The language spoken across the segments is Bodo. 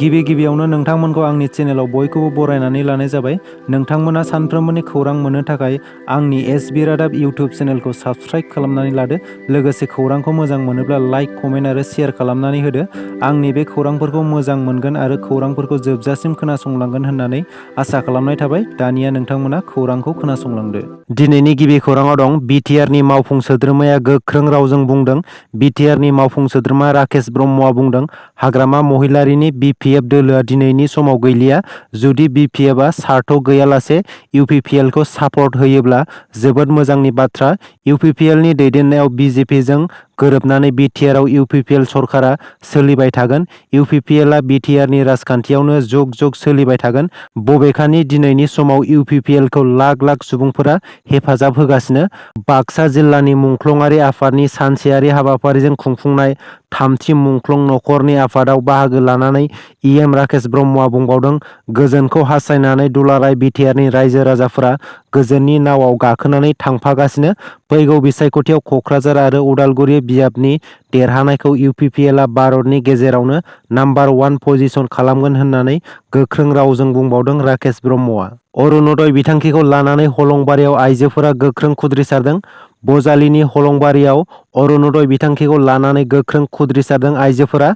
गिबियावनो नोंथांमोनखौ आंनि चेनेलाव बयखौबो बरायनानै लानाय जाबाय। नोंथांमोना सानफ्रोमबोनि खौरां मोननो थाखाय आंनि एसबि रादाब इउटुब चेनेलखौ साबस्क्राइब खालामनानै लादो। लोगोसे खौरांखौ मोजां मोनोब्ला लाइक, कमेन्ट आरो शेयार खालामनानै होदो। आंनि बे खौरांफोरखौ मोजां मोनगोन आरो खौरांफोरखौ जोबजासिम खोनासंलांगोन होननानै आसा खालामनाय थाबाय। दानिया नोंथांमोना खौरांखौ खोनासंलांदो। दिनैनि गिबि खौराङाव दं बिटिआरनि मावफुं सोद्रोमाया गोख्रों रावजों बुंदों। बिटिआरनि मावफुं सोद्रोमा राकेश ब्रह्मआ बुंदों, हाग्रामा महिलारिनि BPF दोलोआ दिनैनि समाव गैलिया। जुदि BPFआ सार्थ गैयालासे UPPLखौ सापर्ट होयोब्ला जोबोद मोजांनि बाथ्रा। UPPLनि दैदेननायाव BJPजों गोरोबनानै बिटिआरआव UPPL सरकारा सोलिबाय थागोन। UPPLआ बिटिआरनि राजखान्थियावनो जुग जुग सोलिबाय थागोन। बबेखानि दिनैनि समाव UPPLखौ लाख लाख सुबुंफोरा हेफाजाब होगासिनो। बाक्सा जिल्लानि मुंख्लंआरि आफादनि सानसेयारि हाबाफारिजों खुंफुंनाय थामथि मुंख्लं नखरनि आफादाव बाहागो लानानै EM राकेश ब्रह्मआ बुंबावदों, गोजोनखौ हास्थायनानै दुलाराय बिटिआरनि रायजो राजाफोरा गोजोननि नावआव गाखोनानै थांफागासिनो। फैगौ बिसायख'थियाव क'क्राझार आरो उदालगुरि बियाबनि देरहानायखौ UPPLआ भारतनि गेजेरावनो नाम्बार 1 पजिशन खालामगोन होननानै गोख्रों रावजों बुंबावदों राकेश ब्रह्मआ। अरुणोदय बिथांखिखौ लानानै हलंबारियाव आइजोफोरा गोख्रों खुद्रिसारदों। बजालिनि हलंबारियाव अरुणोदय बिथांखिखौ लानानै गोख्रों खुद्रिसारदों आइजोफोरा।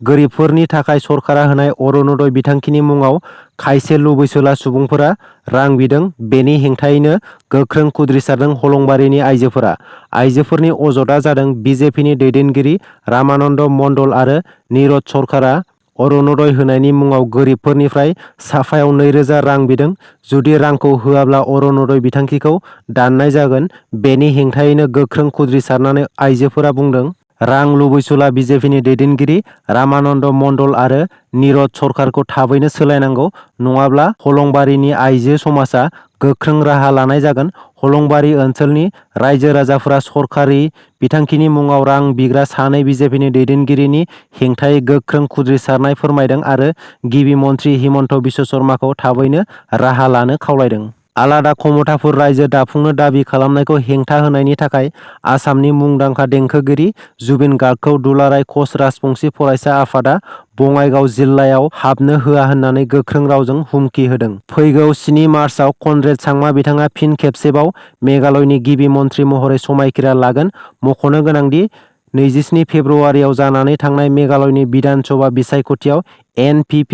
गोरिबफोरनि थाखाय सरकारा होनाय अरुणोदय बिथांखिनि मुङाव खायसे लुबैसुला सुबुंफोरा रां बिदों। बेनि हेंथायैनो गोख्रों खुद्रिसारदों हलंबारिनि आइजोफोरा। आइजोफोरनि अजदआ जादों बिजेपिनि दैदेनगिरि रामानन्द मण्डल आरो निरज सरकारा अरुणोदय होनायनि मुङाव गोरिबफोरनिफ्राय साफायाव 2,000 रां बिदों। जुदि रांखौ होआब्ला अरुणोदय बिथांखिखौ दाननाय जागोन। बेनि हेंथायैनो गोख्रों खुद्रिसारनानै आइजोफोरा बुंदों, रां लुबैसुला बिजेपिनि दैदेनगिरि रामानन्द मण्डल आरो निरज सरकारखौ थाबैनो सोलायनांगौ, नङाब्ला हलंबारिनि आइजो समाजा गोख्रों राहा लानाय जागोन। हलंबारि ओनसोलनि रायजो राजाफोरा सरकारि बिथांखिनि मुङाव रां बिग्रा सानै बिजेपिनि दैदेनगिरिनि हेंथायै गोख्रों खुद्रिसारनाय फोरमायदों आरो गिबि मन्थ्रि हिमन्त बिश्व शर्माखौ थाबैनो राहा लानो खावलायदों। आलादा खमथाफोर रायजो दाफुंनो दाबि खालामनायखौ हेंथा होनायनि थाखाय आसामनि मुंदांखा देंखोगिरि जुबिन गार्गखौ दुलाराय कच राजबंशी फरायसा आफादा बङाइगाव जिल्लायाव हाबनो होआ होननानै गोख्रों रावजों हुमखि होदों। फैगौ 7 मार्चआव कनरेड सांमा बिथाङा फिन खेबसेबाव मेघालयनि गिबि मन्थ्रि महरै समायखिरा लागोन। मख'नो गोनांदि 27 फेब्रुवारियाव जानानै थांनाय मेघालयनि बिधान सभा बिसायख'थियाव NPP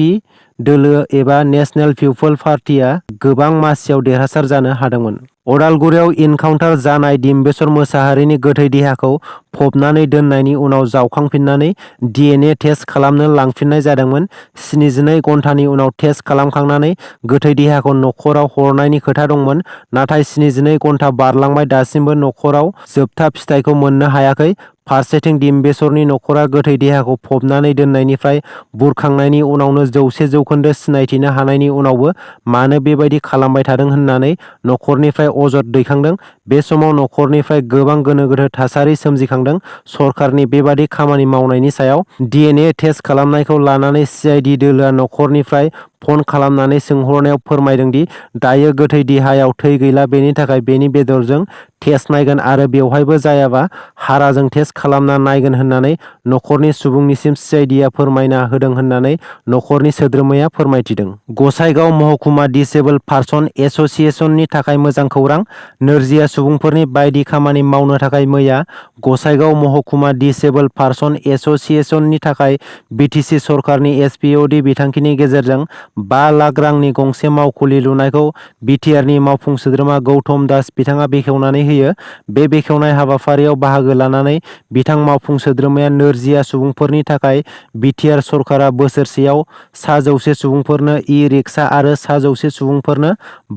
दोलो एबा नेशनेल पिपल पार्टीआ गोबां मासियाव देरहासार जानो हादोंमोन। अदालगुरियाव इनकाउन्टार जानाय डिम्बेश्वर मोसाहारिनि गोथै देहाखौ फबनानै दोननायनि उनाव जावखांफिननानै DNA टेस्ट खालामनो लांफिननाय जादोंमोन। 72 घन्टानि उनाव टेस्ट खालामखांनानै गोथै देहाखौ न'खराव हरनायनि खोथा दंमोन। नाथाय 72 घन्टा बारलांबाय, दासिमबो न'खराव जोबथा फिथायखौ मोननो हायाखै। फारसेथिं डिम्बेश्वरनि न'खरा गोथै देहाखौ फबनानै दोननायनिफ्राय बुरखांनायनि उनावनो 100% सिनायथिनो हानायनि उनावबो मानो बेबायदि खालामबाय थादों होननानै न'खरनिफ्राय अजद दैखांदों। बे समाव न'खरनिफ्राय गोबां गोनो गोथो थासारि सोमजिखांदों। सरकारनि बेबादि खामानि मावनायनि सायाव DNA टेस्ट खालामनायखौ लानानै CID दोलोआ न'खरनिफ्राय फन खालामनानै सोंहरनायाव फोरमायदों दि दायो गोथै देहायाव थै गैला, बेनि थाखाय बेनि बेदरजों टेस्ट नायगोन आरो बेवहायबो जायाबा हाराजों टेस्ट खालामना नायगोन होननानै न'खरनि सुबुंनिसिम CIDआ फोरमायना होदों होननानै न'खरनि सोद्रोमाया फोरमायथिदों। गसाइगाव महकुमा दिसेबल पार्सन एस'सिएशननि थाखाय मोजां खौरां। नोरजिया सुबुंफोरनि बायदि खामानि मावनो थाखाय मैया गसाइगाव महकुमा दिसेबल पार्सन एस'सिएशननि थाखाय BTC सरकारनि SPOD बिथांखिनि गेजेरजों 5 लाख रांनि गंसे मावखुलि लुनायखौ बिटिआरनि मावफुं सोद्रोमा गौतम दास बिथाङा बेखेवनानै होयो। बे बेखेवनाय हाबाफारियाव बाहागो लानानै बिथां मावफुं सोद्रोमाया नोरजिया सुबुंफोरनि थाखाय बिटिआर सरकारा बोसोरसेयाव सा 100 सुबुंफोरनो ई-रिक्सा आरो सा 100 सुबुंफोरनो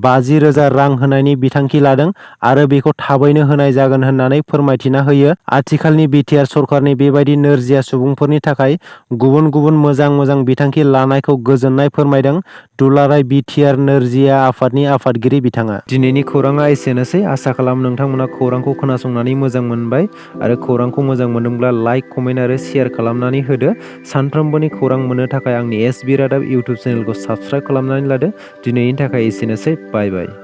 50,000 रां होनायनि बिथांखि लादों आरो बेखौ थाबैनो होनाय जागोन होननानै फोरमायथिना होयो। आथिखालनि बिटिआर सरकारनि बेबायदि नोरजिया सुबुंफोरनि थाखाय गुबुन गुबुन मोजां बिथांखि लानायखौ गोजोननाय फोरमायदों दुलाराय बिटिआर नोरजिया आफादनि आफादगिरि बिथाङा। दिनैनि खौराङा एसेनोसै। आसा खालाम नोंथांमोना खौरांखौ खोनासंनानै मोजां मोनबाय आरो खौरांखौ मोजां मोनदोंब्ला लाइक, कमेन्ट आरो शेयार खालामनानै होदो। सानफ्रोमबोनि खौरां मोननो थाखाय आंनि एसबि रादाब इउटुब चेनेलखौ साबस्क्राइब खालामनानै लादो। दिनैनि थाखाय एसेनोसै। बाय बाय।